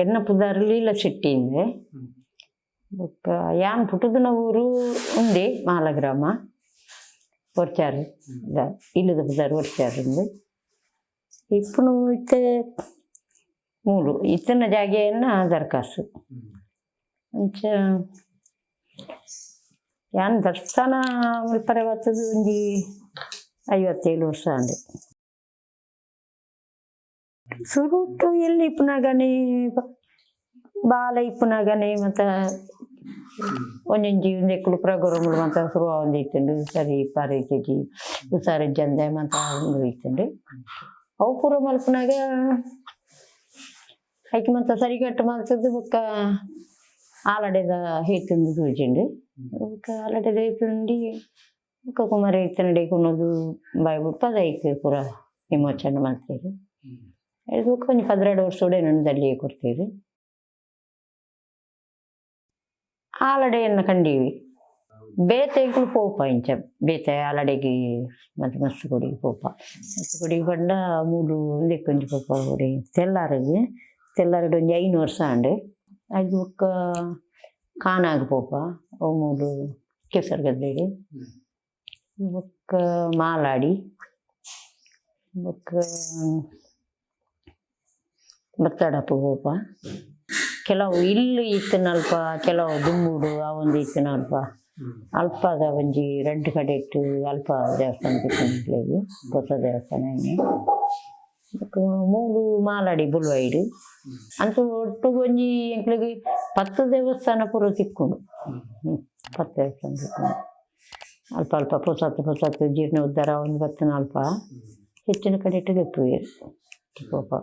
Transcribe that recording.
ಎನ್ನ ಪುದಾರ್ ಲೀಲ ಶೆಟ್ಟಿ ಇಂದೆ. ಬೊಕ್ಕ ಯಾನ್ ಪುಟ್ಟುದಿನ ಊರು ಉಂದೆ ಮಾಲಗ್ರಾಮ ಒರ್ಚಾರು, ಇಲ್ಲದ ಪುದಾರ್ ಒರ್ಚಾರು ಉಂದು. ಇಪ್ಪುನು ಇತ್ತೆ ಮೂಲು ಇತ್ತಿನ ಜಾಗೆಯನ್ನ ದರಖಾಸ್ತು. ಅಂಚ ಯಾನ್ ದರ್ಶನ ಮಲ್ಪರೆ ಬತ್ತುದು ಒಂಜಿ 57 ವರ್ಷ ಆಂಡ್. ಸುರುಟು ಎಲ್ಲಿ ಇಪ್ಪುನಗನೆ, ಬಾಲೆ ಇಪ್ಪುನಗನೆ ಮಾತ ಒಂಜೊಂಜಿ ಉಂದೆಕ್ಕುಲು ಪ್ರೋಗ್ರಾಮ್ಲು ಮಾತ ಶುರು ಆವೊಂದಿತ್ತುಂಡು. ಸರಿ ಪಾರಿಕೆಜಿ ಹುಷಾರಿಜ್ಜಂದೆ ಮಾತ ಉಂದು ಇತ್ತುಂಡು. ಅವು ಪೂರ ಮಲ್ಪುನಗ ಐಕ್ ಮಾತ ಸರಿಕಟ್ಟ್ ಮಲ್ತುದು ಬೊಕ್ಕ ಆಲಡೆದ ಹೇತುಂದು ತೂಜಿಂಡು. ಬೊಕ್ಕ ಆಲಡೆದ ಹೇತುಂಡಿ ಬೊಕ್ಕ ಕುಮಾರಿ ಇತ್ತನಡೆ ಕೊನೊದು ಬಾಯಿ ಬುಡ್ಪ ಐಕ್ ಪೂರ ವಿಮೋಚನೆ ಮಲ್ತೆರ್. ಐದು ಬೊಕ್ಕ ಒಂಜಿ 12 ವರ್ಷ ಎನನ್ ದಲ್ಲಿಯೇ ಕೊರ್ತೆರ್. ಆಲಡೆಯನ್ನು ಕಂಡೀವಿ. ಬೇತೆ ಎಂಕುಲು ಪೋಪ ಇಂಚ ಬೇತೆ ಆಲಡೆಗ್ ಮತ್ತೆ ಮಸ್ತ್ ಕೊಡಿಗೆ ಪೋಪ. ಮಸ್ತ್ ಕೊಡಿಗೆ ಪಂಡ ಮೂಲು ಉಂದೆಕ್ ಒಂಜಿ ಪೋಪ ಒಡೆ ತೆಲ್ಲಾರಗ್. ತೆಲ್ಲಾರಡ್ ಒಂಜಿ 5 ವರ್ಷ ಆಂಡ್. ಐದು ಬೊಕ್ಕ ಕಾನಾಗ್ ಪೋಪ, ಅವು ಮೂಲು ಕೆಸರುಗದ್ದೆಡ್. ಬೊಕ್ಕ ಮಾಲಾಡಿ, ಬೊಕ್ಕ ಬತ್ತಡಪ್ಪ ಪೋಪ. ಕೆಲವು ಇಲ್ಲು ಇತ್ತಿನಲ್ಪ, ಕೆಲವು ದುಂಬುಡು ಆ ಒಂದು ಇತ್ತಿನಲ್ಪ ಅಲ್ಪದ ಒಂಜಿ ರಡ್ಡ್ ಕಡೆಟ್ ಅಲ್ಪ ದೇವಸ್ಥಾನ ತಿಕ್ಕುಂಡು, ಪೊಸ ದೇವಸ್ಥಾನ ಇನಿ. ಬೊಕ್ಕ ಮೂಲು ಮಾಲಾಡಿ ಬುಲ್ವೈಡ್ ಅಂಚ ಒಟ್ಟುಗು ಒಂಜಿ ಎಂಕ್ಲೆಗ್ 10 ದೇವಸ್ಥಾನ ಪೂರ ತಿಕ್ಕುಂಡು. 10 ದೇವಸ್ಥಾನ ತಿಕ್ಕುಂಡು. ಅಲ್ಪ ಅಲ್ಪ ಪೊಸತ್ ಪೊಸತ್ ಜೀರ್ಣೋದ್ಧಾರ ಒಂದು ಬತ್ತಿನ ಅಲ್ಪ ಹೆಚ್ಚಿನ ಕಡೆಟ್ ದೆಪ್ಪುವೆರ್ ಪೋಪ.